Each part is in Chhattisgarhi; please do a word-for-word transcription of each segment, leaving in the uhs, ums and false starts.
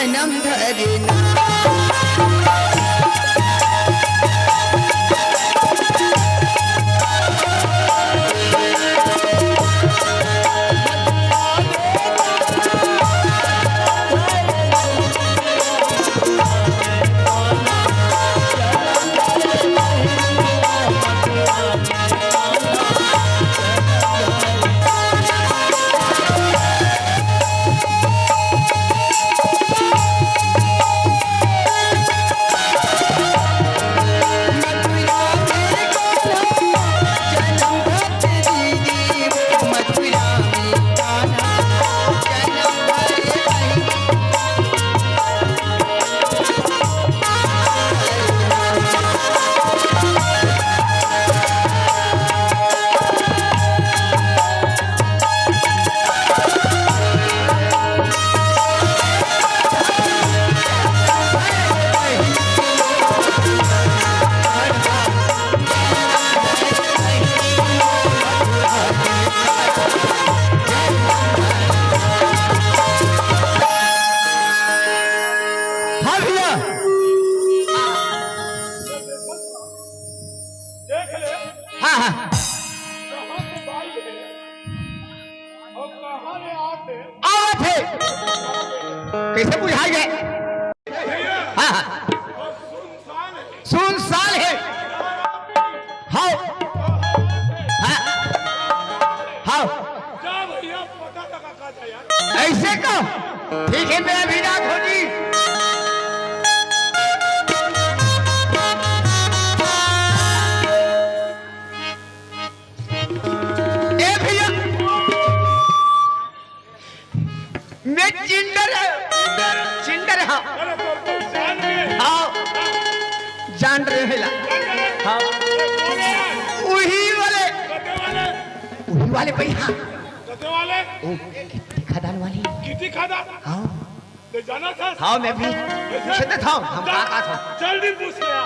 जनम धरे ना। हाँ भैया। देख ले, हाँ, हाँ। कहाँ से बाई है और कहाँ ले आते? आवत हे। कैसे बुझाई है? भैया, हाँ, हाँ। और सुनसान है। सुनसान है। हाँ। हाँ। हाँ। जा भैया, पता लगा का था यार। ऐसे का? ठीक है, मैं अभी जात हूँ जी। ए भैया, मैं चिंडर है, चिंडर, चिंडर, हाँ। अरे तो, तो जान गए। हाँ, जान रहे हैं ला। जान गए। हाँ। ये कौन है? उही वाले। कते वाले? उही वाले भैया। कते वाले? ओ, गिट्टी खदान वाली। गिट्टी खदान? हाँ। ते जाना था? हाँ, मैं भी। कैसे? पूछते था, हम जा, का, का था? जल्दी पूछ ले आ।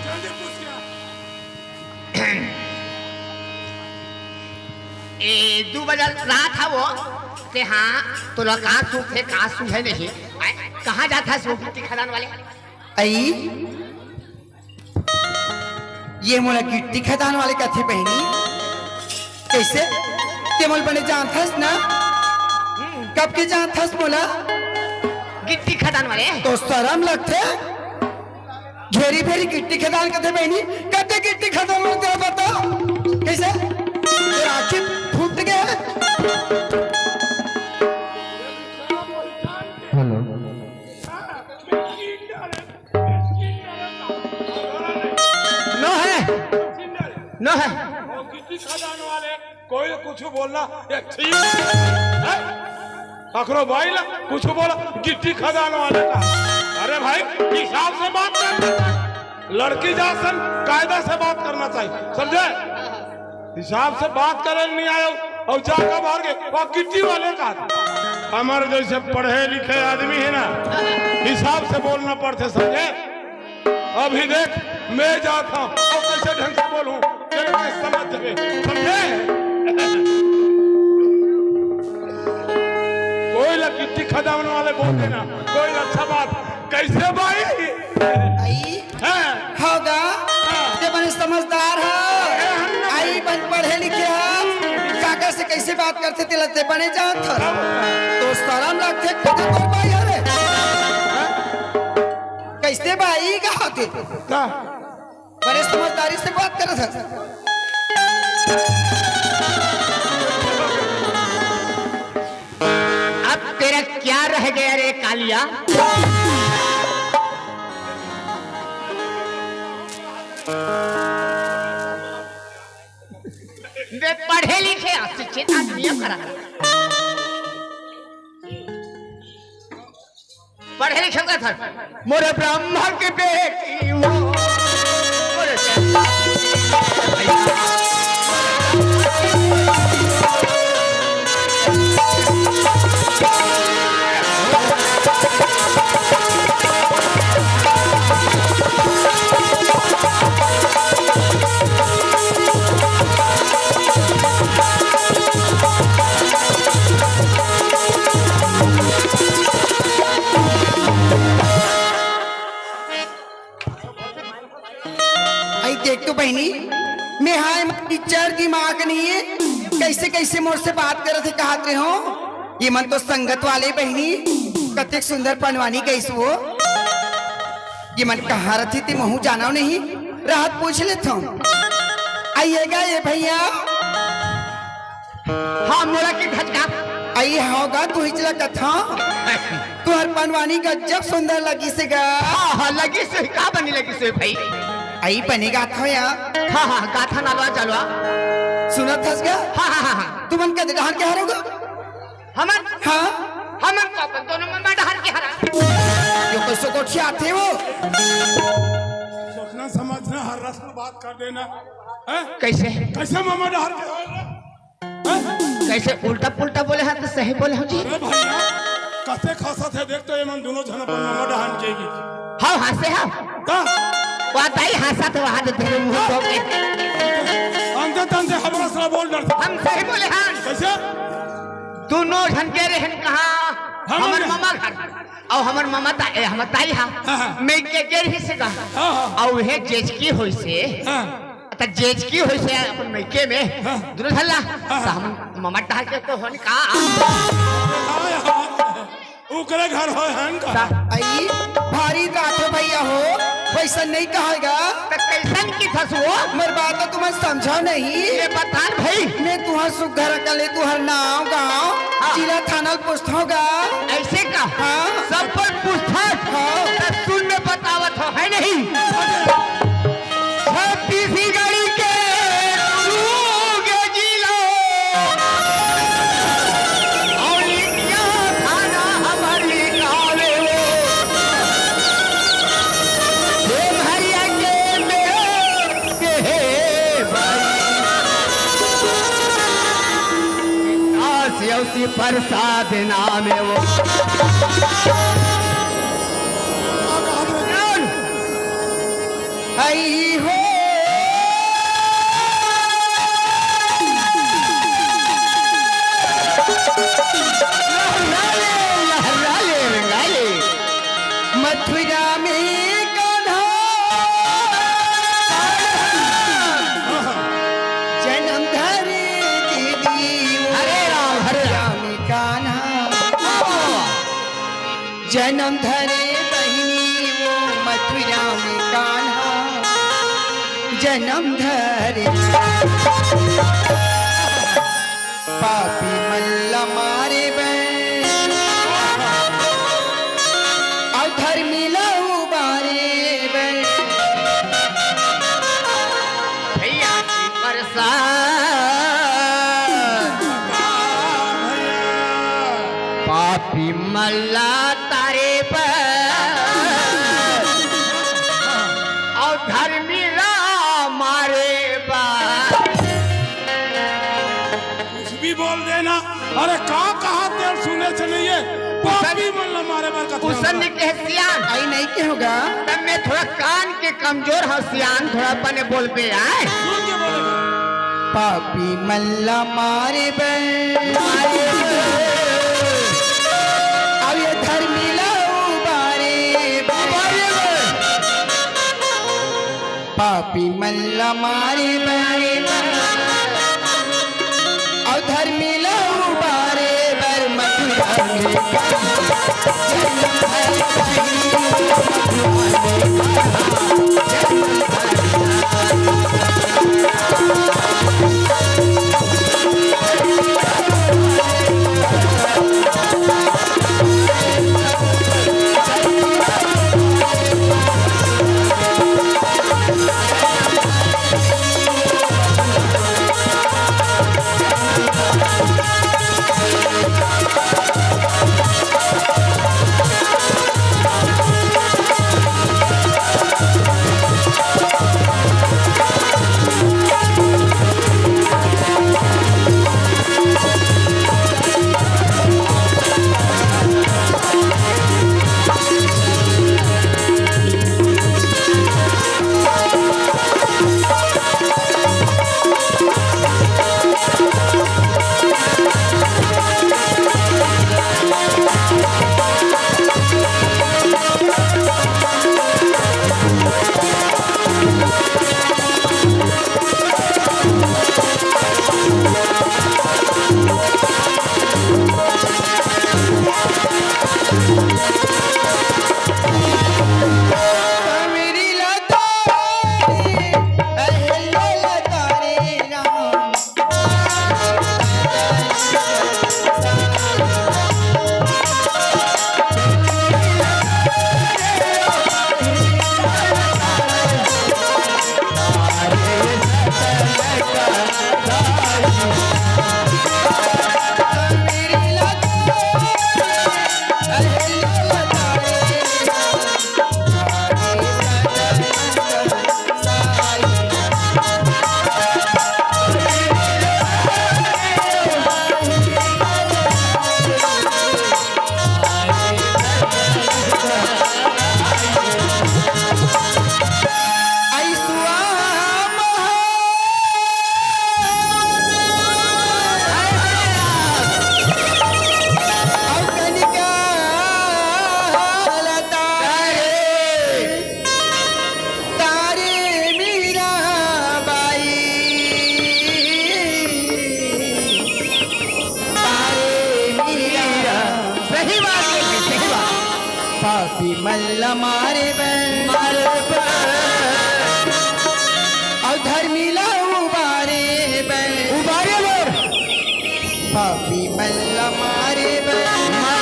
जल्दी पूछ ले आ। ए, दू बजे रात हा वो, ते हाँ, तोला का सुख है, का सुख है नहीं? आय, कहाँ जात हस वो गिट्टी खदान वाले? आई, ये मोला गिट्टी खदान वाले कथे बहिनी? कैसे? ते मोला बने जानथस ना? कब के जानथस मोला? गिट्टी खदान वाले? तो शरम लगथे? घेरी भेरी गिट्टी खदान कथे बहिनी? कते गिट्टी खदान वाले तेला बता? कैसे? तेरा आँखी फूट गया है? हेलो। नो है, नो है। गिट्टी खदान वाले, कोई कुछ बोलना, ये ठीक है? अखरो भाई ला कुछ बोला, गिट्टी खदान वाले का। अरे भाई, हिसाब से बात कर। लड़की जात सन, कायदा से बात करना चाहिए, समझे? हिसाब से बात करे नहीं आयो और जाकर बाहर के, वो गिट्टी वाले का। हमारे जैसे पढ़े लिखे आदमी है ना, हिसाब से बोलना पड़ते, समझे? अभी देख, मैं जाता हूँ, अब कैसे ढंग से बोलूँ, ये बात समझ जावे, समझे? कोई ला गिट्टी खदान वाले बोलते ना, कोई अच्छा बात, कैसे भाई? आई? हैं? होगा? हाँ। ते बने समझदार है। अरे, हम ना आई बन पढ़े लिखे है। काका से कैसे बात करथे, तेला ते बने जानत है। हाँ। तो शरम लगथे, खुद तोर भाई हरे। हाँ। कैसे भाई का होथे? का? बड़े समझदारी से बात करत हस। अब तेरा क्या रह गया रे कालिया? मैं पढ़े लिखे अशिक्षित आदमी हूँ करा। पढ़े लिखे का था। मोर ब्राह्मण के बेटी वो। मोर से मोर से बात करत हे, कहत रहे हो, ये मन तो संगत वाले बहिनी, कतेक सुंदर पनवानी गइस वो। ये मन कहाँ रथे ते महूँ जानव नहीं, रहत पूछ लेथव। आइएगा ये भैया। हाँ, मोला की धचका। आई होगा, तू ही चला कथा। तुहर पनवानी गजब सुंदर लगिस हे गा। हाँ, हाँ, लगिस हे, का बनी लगिस हे भाई? आई बने गाथा या। हाँ, हाँ, गाथा नलवा चलवा। सुनत हस गा? हाँ, हाँ, हाँ, हाँ। तुमन कदे डहर के हरव गा? हमन? हाँ। हमन तो अपन दोनों ममा डहर के हरन। यो कइसे गोठियाथे वो? सोचना समझना, हर रस्म बात कर देना। हैं? कइसे? कइसे ममा डहर के हरन? हैं? कइसे उल्टा पुल्टा बोले हस त सही बोले हस जी? अरे भैया, कइसे खासत हे, देख तो ये मन दोनों झन अपन ममा डहर के ही। हाँ, हँसे हाँ। का? वा दाई हँसत हे, वहाँ दे तेरे मुँह तो के। अंते तंते हमरा साला बोल डरथे। हम सही बोले हन। कइसे? दोनों झन गे रहेन कहाँ? हमर हमर ममा घर। अउ हमर ममा ता-, ए, हमर दाई हा। हाँ, हाँ। मइके गे रहिस गा। हाँ, हाँ। अउ उहे जेजकी होइस हे। हाँ। त जेजकी होइस हे अपन मइके में। हाँ। दोनों झन ला। हाँ, हाँ। त हम ममा डहर के तो होन का। हाँ, हाँ। ओकरे घर होय हन का? सा- आई, भारी बात हो भैया हो, वइसन नहीं कहय गा। त कइसन किथस वो? मोर बात तो तुमन समझव नहीं। ये बता न भाई। मैं तुहर सुघर अकन ले, तुहर नाव गाँव, हाँ। जिला थाना ल पूछथव गा। अइसे का? हाँ। सब पर पूछथस? हाँ। त सुन मैं बतावत हँव, है नहीं? छत्तीसगढ़ के दूगे जिला, अउ लिखिया थाना हमर लिखावे वो। हे भैया के मेरे के हे भाई। काशी औसी प्रसाद नाम हे वो। आई हो। लहरा ले, लहरा ले, रंगा ले। मथुरा में कान्हा जनम धरे दीदी वो। हरे राम, हरे राम। मथुरा में कान्हा जनम धरे बहिनी वो, मथुरा में कान्हा जनम धरे। पापी मन ल मारे बर अउ धर्मी ल उबारे बर। भैया की प्रसाद। पापी मन ला तारे बर अउ धर्मी ला मारे बर। कुछ भी बोल देना। अरे का कहा तेल सुने से नहीं है। पापी मन ला मारे बर कथे उसन नहीं कहे सियान। आई नहीं के होगा। तब मैं थोड़ा कान के कमजोर हव सियान, थोड़ा बने बोल बे आय। सुन के बोले। पापी मन ला मारे बर, अउ ये धर्मी ला उबारे बर। पापी मन ला मारे बर, अउ धर्मी ला उबारे बर मथुरा में मन ला मारे बर, मारे बर। अउ धर्मी ला उबारे बर, उबारे बर। पापी मन ला मारे बर,